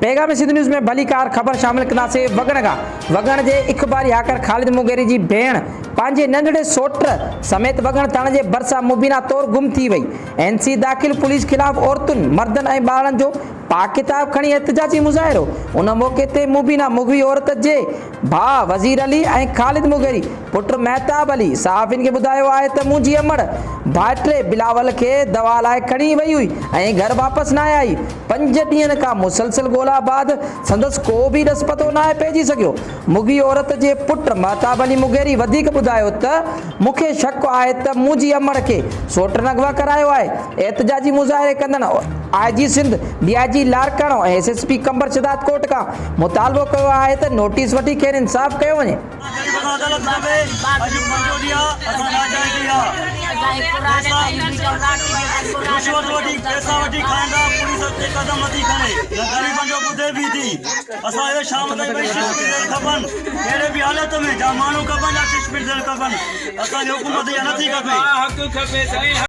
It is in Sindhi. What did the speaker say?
پيغام سنڌ نيوز ۾ ڀليڪار خبر شامل ڪنداسين وڳڻ کان وڳڻ جي اخباري هاڪر خالد مغيري جي ڀيڻ پنهنجي ننڍڙي سوٽ سميت وڳڻ ٿاڻي جي ڀرسان مبينا طور گم ٿي وئي اين سي داخل پوليس خلاف عورتن مردن ۽ ٻارڙن جو پاڪ ڪتاب کڻي احتجاجي مظاهرو ان موقعي تي مبينا مغوي عورت جي ڀاء وزير علي ۽ خالد مغيري پٽ مهتاب علي صحافين کي ٻڌايو آهي ته منهنجي امڙ ڀائٽي بلاول کي دوا لاء کڻي وئي هئي ۽ گهر واپس ناهي آئي، پنج ڏينهن کان مسلسل ڳولا بعد سندس ڪو به ڏس پتو ناهي پئجي سگهيو. مغوي عورت جي پٽ مهتاب علي مغيري وڌيڪ ٻڌايو ته مون کي شڪ آهي ته منهنجي امڙ کي سوٽن اغوا ڪرايو آهي. احتجاجي مظاهري ڪندڙ I G Sindh, D I G Larkana ۽ S S P Qambar Shahdadkot کان مطالبو ڪيو آهي ته نوٽيس وٺي کين انصاف ڪيو وڃي.